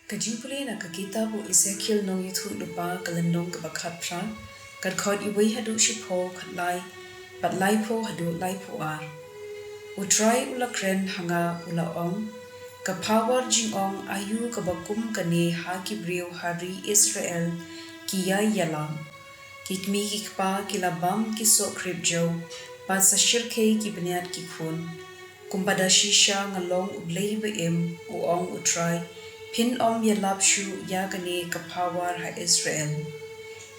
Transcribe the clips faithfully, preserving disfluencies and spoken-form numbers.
Ka jingpule na ka kitab u Ezekiel nongïathuhlypa, ka lynnong kaba khatphra, ka dkhot wei haduh shiphew, khatlai bad laiphew haduh laiphew ar. U Trai u la kren ha nga, u la ong: Ka phawar jingong aïu kaba kum kane ha ki briew ha ri Israel ki ïai ïalam? Ki kmie ki kpa ki la bam ki soh khrip jew, bad sa shyrkhei ki bniat ki khun. Kumba da shisha nga long U Blei ba im, u ong U Trai, phin ym ïalap shuh ïa kane ka phawar ha Israel.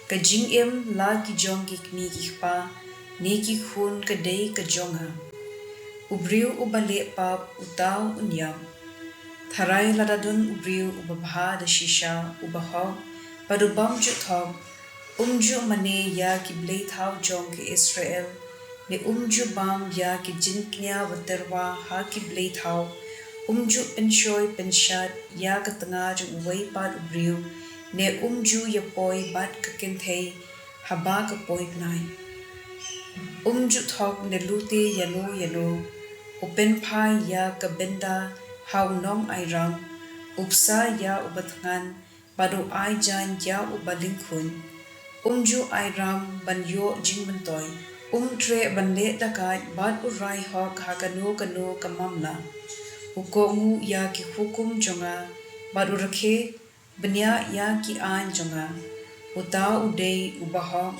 Ka jingim la ki jong ki kmie ki kpa ne ki khun ka dei ka jong nga. U briew uba leh pap, uta un ïap. Tharai lada don u briew uba bha da shisha, uba hok bad u bym ju thok, um ju mane ïa ki blei thaw jong ki Israel, ne um ju bam ïa ki jingkñia ba tyrwa ha ki blei thaw, um ju pynshoi pynshad ïa ka tnga jong uwei pat u briew, ne um ju ïapoi bad ka kynthei haba ka poi bnai. Um ju thok ne lute ïano ïano. U pynphai ïa ka bynta ha u nongai ram, u bsa ïa uba thngan, bad u ai jaiñ ïa uba lyngkhuid. Um ju ai ram ban ïoh jingmyntoi. Um treh ban leh dakait bad u rai hok ha kano kano ka mamla. U kohnguh ïa ki hukum jong nga bad u rakhe bniah ïa ki aiñ jong nga. Uta u dei uba hok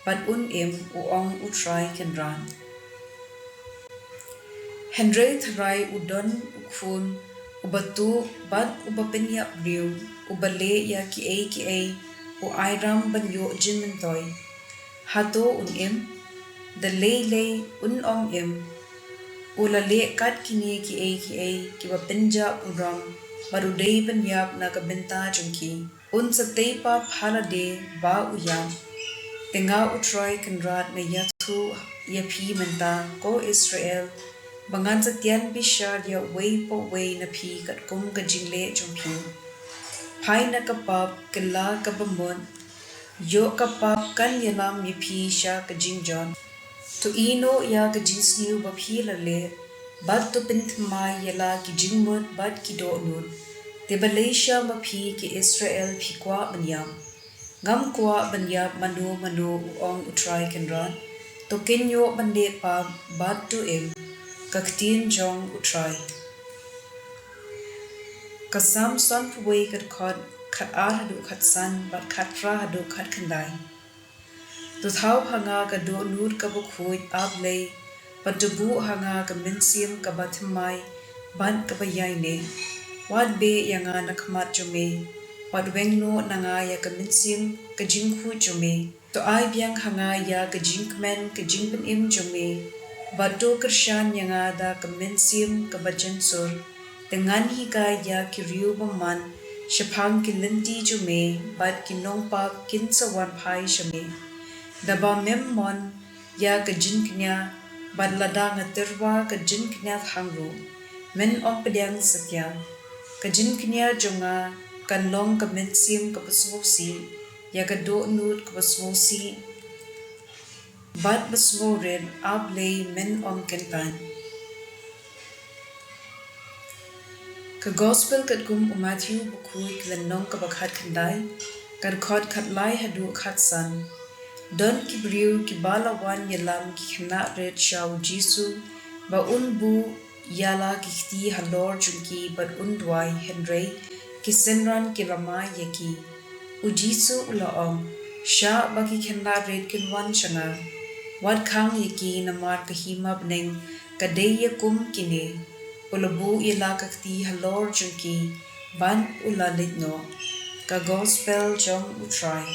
bad un im, u ong U Trai Kynrad. Hynrei tharai u don u khun uba tuh bad uba pynïap briew, uba leh ïa kiei kiei u ai ram ban ïoh jingmyntoi. Hato un im? Da lei lei un ym im. U la leh kat kine kiei kiei kiba pynjah burom, bad u dei ban ïap na ka bynta jong ki. Un sa tei pap ha lade ba u ïap. Te nga U Trai Kynrad nga ïathuh ïa phi mynta, ko Israel, ba ngan sa tian bishar ïa uwei pa uwei na phi katkum ka jingleh jong phi. Phai na ka pap, kylla kaba mut. Ïoh ka pap kan ïalam ïa phi sha ka jingjot. To ïehnoh ïa ka jingsniew ba phi la leh, bad to pynthymmai ïa la ki jingmut bad ki dohnud. Te balei sha ma phi ki Israel phi kwah ban ïap? Ngam kwah ban ïap mano mano, u ong U Trai Kynrad. To kynnoh ban leh pap bad to im. Ka ktien jong U Trai. Ka Salm sanphew wei, ka dkhot khatar haduh khatsan bad khatphra haduh khatkhyndai. To thaw ha nga ka dohnud kaba khuid, A Blei, bad to buh ha nga ka mynsiem kaba thymmai bad kaba ïaineh. Wat beh ïa nga na khmat jong me, wat weng noh na nga ïa ka mynsiem ka jingkhuid jong me. To ai biang ha nga ïa ka jingkmen ka jingpynim jong me, bad to kyrshan ïa nga da ka mynsiem kaba jynsur. Te ngan hikai ïa ki riew bymman shaphang ki lynti jong me, bad ki nongpap kin sa wan phai sha me. Da ba mem mon ïa ka jingkñia, bad lada nga tyrwa ka jingkñia thang ruh, men ym pdiang satia. Ka jingkñia jong nga kan long ka mynsiem kaba sngewsih, ïa ka dohnud kaba sngewsih bad ba sngewrit, A Blei, men ym kyntait. Ka Gospel katkum u Matthew bakhuid, ka lynnong kaba khatkhyndai, ka dkhot khatlai haduh khatsan. Don ki briew kiba la wan ïalam ki khynnah rit sha u Jisu, ba un buh ïa la ki kti halor jong ki bad un duwai, hynrei ki synran ki la mai ïa ki. U Jisu u la ong: Shah ba ki khynnah rit kin wan sha nga. Wat khang ïa ki, namar ka hima bneng ka dei ïa kum kine. U la buh ïa la ka kti halor jong ki, bad u la leit noh. Ka Gospel jong U Trai.